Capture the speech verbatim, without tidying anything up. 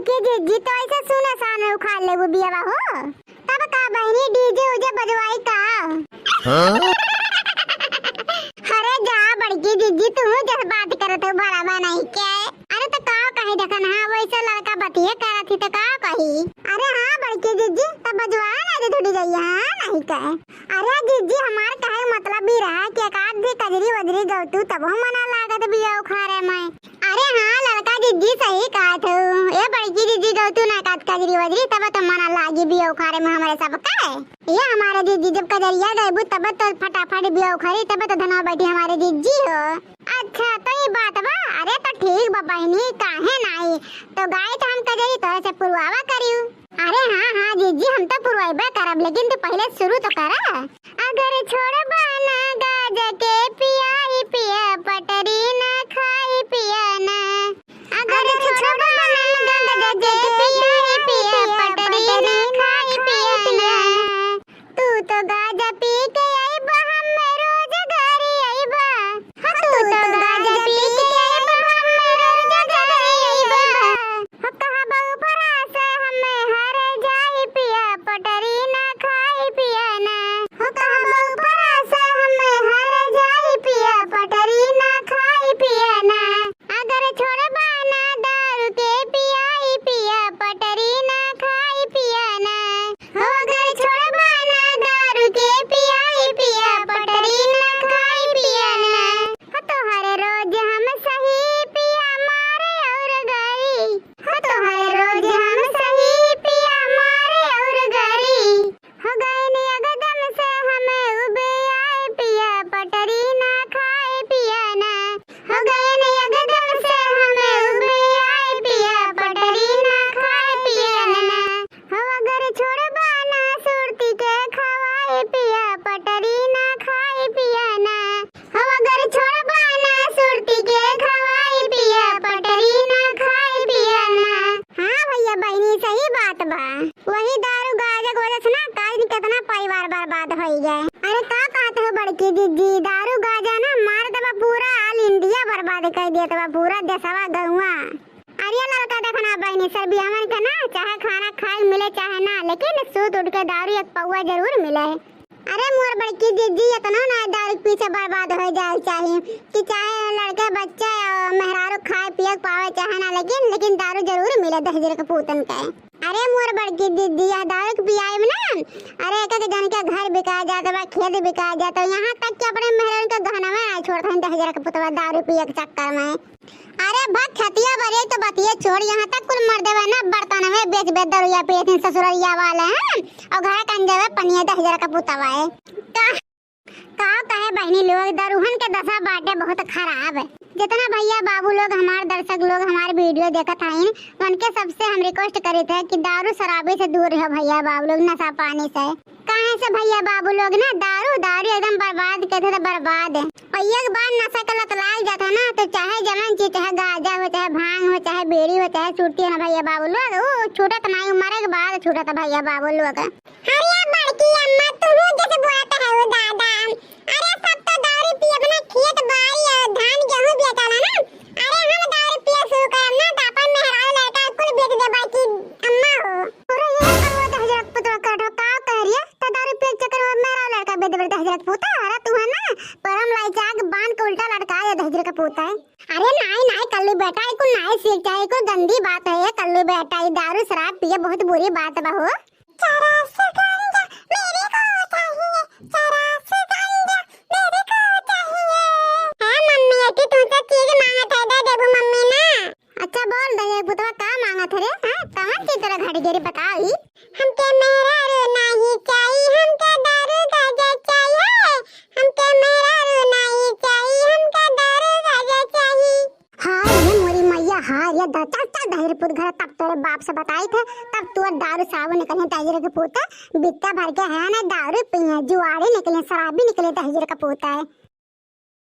के जिज्जी, तो ऐसे सुनसान उखाड़ लेबू बियावा हो। तब का बहिनी, डीजे उजे बजवाई का? हाँ? अरे जा बड़की जिज्जी, तू जस बात करत हो बड़ा बा नहीं के। अरे तो का कही देखन, हाँ वैसे लड़का बतिये करत ही तो का कही। अरे हाँ बड़की जिज्जी, तब बजवा ना दे थोड़ी गई, हाँ नहीं के। अरे जिज्जी, हमार कहे मतलब भी रहा कि एक आध भी कजरी वजरी गौतू तब हम मना लागत बिया उखाड़े में। अरे हाँ लड़का जिज्जी सही कहत हो। ए बड़की जिज्जी गौतू ना कहत कजरी वजरी तब तो मना लागी बिया उखाड़े में हमरे सबके। ये हमारे जिज्जी जब कजरिया गइबू तब तो फटाफट बिया उखरी, तब तो धनवा बैठी हमारे जिज्जी हो। अच्छा तो ये बात बा। अरे तो ठीक बा बहिनी, काहे नाई? तो गाई तो हम कजरी तोहरे से पुरवावा करियू। अरे हाँ हाँ जिज्जी, हम तो पुरवाइबे करब, लेकिन तू पहिले शुरू तो करा। अगर छोड़बा ना गाजा के पियाई पिया, पटरी ना खाई पिया ना। अगर छोड़बा ना गाजा के पियाई पिया, पटरी ना खाई पिया ना। तू तो गाजा पी के अइबा, हमें रोज गारी अइबा। हाँ, तू तो गाजा पी के अइबा, हमें रोज गारी अइबा। हो कहबा ऊपरा से हमें हर जाई पिया, पटरी ना खाई पिया ना। हो कहबा ऊपरा से हमें हर जाई पिया, पटरी ना खाई पिया ना। अगर छोड़बा ना दारू के पियाई पिया, पटरी ना खाई पिया ना। हो अगर छोड़बा ना दारू के पियाई पिया, पटरी ना खाई पिया ना। हो तोहरे रोज हम सही पिया मारे और गारी। हो तोहरे रोज हम सही पिया मारे और गारी। हो गएन एकदम से हमें उबे आए पिया, पटरी ना खाए पिया ना। हो गएन एकदम से हमें उबे आए पिया, पटरी ना खाए पिया ना। हो अगर छोड़बा ना सुरती के खवाए पिया, पटरी ना खाए पिया ना। हो अगर छोड़बा ना सुरती के खवाई पिया, पटरी ना खाई पिया ना। हाँ भैया बहिनी, सही बात बा। वही दारू गाजा के वजह से ना काज कितना परिवार बर्बाद होई गए। अरे का कहत हो बड़की जिज्जी, दारू गाजा ना मार देबा, पूरा all India बर्बाद कर देत बा, पूरा देशवा गौवा। अरे लड़का देखना बहिनी, सर बियाहन के ना चाहे खाना खाए मिले चाहे ना, लेकिन सूत उठ के दारू एक पौवा जरूर मिले। अरे मोर बड़की जिज्जी, इतना ना दारू के पीछे बर्बाद हो जाए चाही कि चाहे लड़के बच्चे और मेहरारू खाए पिए के पावे चाहे ना, लेकिन लेकिन दारू जरूर मिले दहेजर के पूतन के। अरे मोर बड़की जिज्जी, यह दारू के पियाई में ना, अरे एक एक जन के घर बिका जात बा, खेत बिका जात बा, यहाँ तक कि अपने मेहरारू के गहना में ना छोड़त हैं दहेजर के पुतवा दारू पिए के चक्कर में। अरे भक खतिया बरे तो बतिये छोड़, यहाँ तक कुल मर्दे बा ना बर्तन में बेच बेच दरुया पियत हैं ससुररिया वाले हैं, और घर कंजे में पनिया दहेजर का पुतवा है। का, का कहे बहिनी लोग, दरुहन के दशा बाटे बहुत खराब। जितना भैया बाबू लोग, हमार दर्शक लोग, हमार video देखत हईन, उनके सबसे हम request करित है कि दारू शराबी से दूर रहो भैया बाबू लोग, नशा पानी से। काहे से भैया बाबू लोग ना दारू, दारू एकदम बर्बाद करते थे, बर्बाद। और एक बार नशा के लत लाग जाता ना, तो चाहे जवन चीज, चाहे गांजा हो, चाहे भांग हो, चाहे बीड़ी हो, चाहे सुरती हो ना भैया बाबू लोग, उ छूटत नाई, मरे के बाद छूटत भैया बाबू लोग। अरे बड़की अम्मा, तुहू जैसे बोलत है वो दादा। अरे सब तो दारू पी अपना खेत बाड़ी और धान गेहूं बेचाला ना। अरे हम दारू पिए शुरू करब ना, तो अपन मेहरारू लड़का कुल बेच देबा कि अम्मा हो। अरे ये कौआ दहेजर के पुतवा कह रहा, का कह रही है? तो दारू पिए के चक्कर में मेरा लड़का बेच देबे दहेजर के पूता। अरे तू है ना, परम लाई चाक बांध के उल्टा लटका दे दहेजर के पूता है। अरे नाई, नाई कल्लू बेटा, ये कुल नाई सीख जाए, ये कुल गंदी बात है, ये कल्लू बेटा, ये दारू शराब पिए बहुत बुरी बात बा हो। चरस गांजा मेरे को चाहिए, चरस गांजा मेरे को चाहिए। हाँ मम्मी, अति तू तो चीज मांगत है, दे देबू मम्मी ना। अच्छा बोल दहेजर पुतवा, का मांगत है रे? हाँ, कवन चीज तोरा घट गई रे, बताओ ही। हमके मेहरारू नाही चाही, हमके दारू गांजा चाही। हमके मेहरारू नाही चाही, हमके दारू गांजा चाही। हाय रे मोरी मैया, हाय रे दा-, चल, चल दहेजर पुत घर, तब तोरे बाप से बताई थे, तब तोर दारू साबुन निकले दहेजर के पूत, बित्ता भर के है ना दारू पिए, जुआरी निकले, शराबी निकले दहेजर के पूत है।